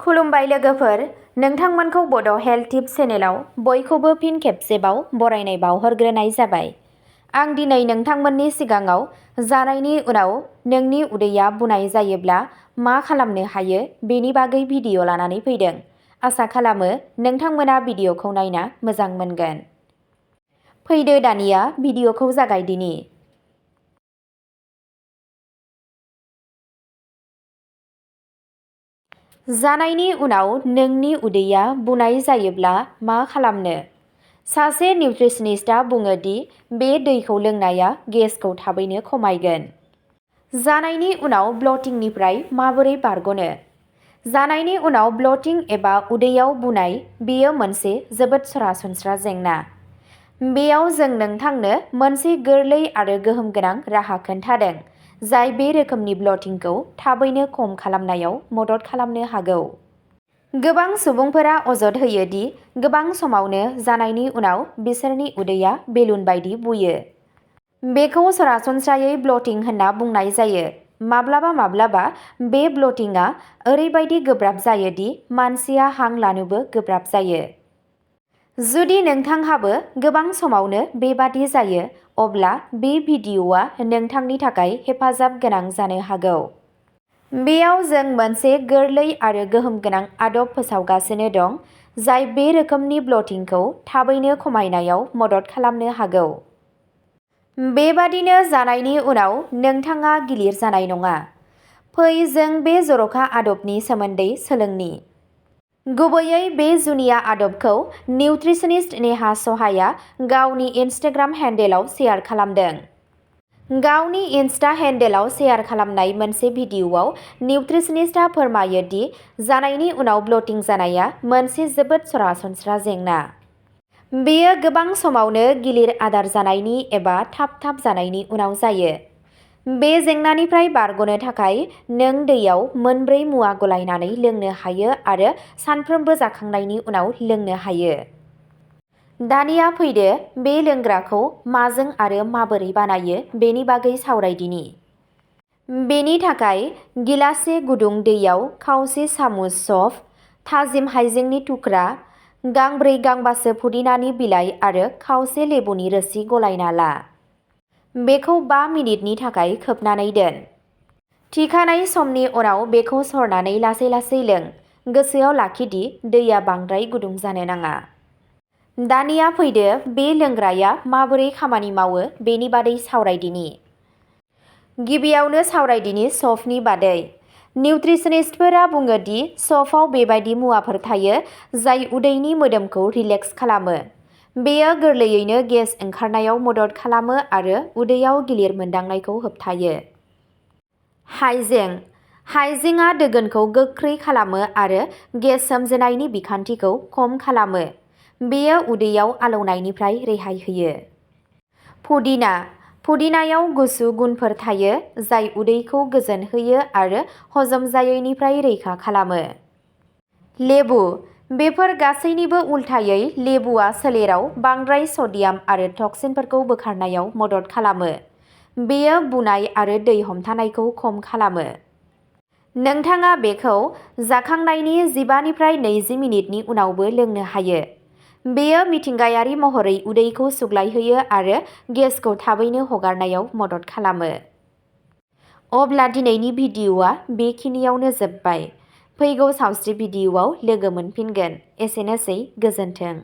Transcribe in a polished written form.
खुलुमबाय लोगोफोर, नोंथांमोनखौ बड' हेल्थ टिप्स चेनेलाव बयखौबो फिन खेबसेबाव बरायनाय बावहरग्रोनाय जाबाय। आं दिनै नोंथांमोननि सिगाङाव जानायनि उनाव नोंनि उदैया बुनाय जायोब्ला मा खालामनो हायो बेनि बागै भिडिअ लानानै फैदों। आसा खालामो नोंथांमोना भिडिअखौ नायना मोजां मोनगोन। फैदो दानिया भिडिअखौ जागायदिनि। जानायनि उनाव नोंनि उदैया बुनाय जायोब्ला मा खालामनो? सासे निउट्रिसनिस्टआ बुङो दि बे दैखौ लोंनाया गेसखौ थाबैनो खमायगोन। जानायनि उनाव ब्लटिंनिफ्राय माबोरै बारग'नो? जानायनि उनाव ब्लटिं एबा उदैयाव बुनाय बेयो मोनसे जोबोद सरासनस्रा जेंना। बेयाव जों नोंथांनो मोनसे गोरलै आरो गोहोम गोनां राहा खोन्थादों जाय बे रोखोमनि ब्लटिंखौ थाबैनो खम खालामनायाव मदद खालामनो हागौ। गोबां सुबुंफोरा अजद होयो दि गोबां समावनो जानायनि उनाव बिसोरनि उदैया बेलुन बायदि बुयो। बेखौ सरासनस्रायै ब्लटिं होनना बुंनाय जायो। माब्लाबा बे ब्लटिंआ ओरैबायदि गोब्राब जायो दि मानसिया हां लानोबो गोब्राब जायो। जुदि नोंथांहाबो गोबां समावनो बेबादि जायो, अब्ला बे भिडिअ'आ नोंथांनि थाखाय हेफाजाब गोनां जानो हागौ। बेयाव जों मोनसे गोरलै आरो गोहोम गोनां आदब फोसावगासिनो दं जाय बे रोखोमनि ब्लटिंखौ थाबैनो खमायनायाव मदद खालामनो हागौ। बेबादिनो जानायनि उनाव नोंथाङा गिलिर जानाय नङा। फै जों बे जर'खा आदबनि सोमोन्दै सोलोंनि। गुबैयै बे जुनिया आदबखौ निउट्रिसनिस्ट नेहा सहायआ गावनि इनस्टाग्राम हेन्डेलआव शेयार खालामदों। गावनि इनस्टा हेन्डेलआव शेयार खालामनाय मोनसे भिडिअ'आव निउट्रिसनिस्टआ फोरमायो दि जानायनि उनाव ब्लटिं जानाया मोनसे जोबोद सरासनस्रा जेंना। बेयो गोबां समावनो गिलिर आदार जानायनि एबा थाब जानायनि उनाव जायो। बे जेंनानिफ्राय बारग'नो थाखाय नों दैयाव मोनब्रै मुवा गलायनानै लोंनो हायो आरो सानफ्रोमबो जाखांनायनि उनाव लोंनो हायो। दानिया फैदो बे लोंग्राखौ माजों आरो माबोरै बानायो बेनि बागै सावरायदिनि। बेनि थाखाय गिलाससे गुदुं दैयाव खावसे सामुस सफ, थाजिम हाइजेंनि थुख्रा, गांब्रै गांबासो पुदिनानि बिलाइ आरो खावसे लेबुनि रोसि गलायना ला। बेखौ 5 मिनिटनि थाखाय खोबनानै दोन। थिखानाय समनि उनाव बेखौ सरनानै लासै लों। गोसोआव लाखि दि दैया बांद्राय गुदुं जानो नाङा। दानिया फैदो बे लोंग्राया माबोरै खामानि मावो बेनि बादै सावरायदिनि। गिबियावनो सावरायदिनि सफनि बादै। निउट्रिसनिस्टफोरा बुङो दि सफआव बेबादि मुवाफोर थायो जाय उदैनि मोदोमखौ रिलेक्स खालामो। बेयो गोरलैयैनो गेस ओंखारनायाव मदद खालामो आरो उदैयाव गिलिर मोनदांनायखौ होबथायो। हाइजें। हाइजेंआ दोगोनखौ गोख्रै खालामो आरो गेस सोमजिनायनि बिखान्थिखौ खम खालामो। बेयो उदैयाव आलौनायनिफ्राय रेहाय होयो। पुदिना। पुदिनायाव गुसु गुनफोर थायो जाय उदैखौ गोजोन होयो आरो हजम जायैनिफ्राय रैखा खालामो। लेबु। बेफोर गासैनिबो उल्थायै लेबुआ सोलेराव बांद्राय सडियाम आरो टक्सिनफोरखौ बोखारनायाव मदद खालामो। बेयो बुनाय आरो दै हमथानायखौ खम खालामो। नोंथाङा बेखौ जाखांनायनि 15 निफ्राय 20 मिनिटनि उनावबो लोंनो हायो। बेयो मिथिंगायारि महरै उदैखौ सुग्लायहोयो आरो गेसखौ थाबैनो हगारनायाव मदद खालामो। अब्ला दिनैनि भिडिअ'आ बेखिनियावनो जोबबाय। फैगौ सावस्रि भिडिअ'आव लोगो मोनफिनगोन। एसेनोसै, गोजोन्थों।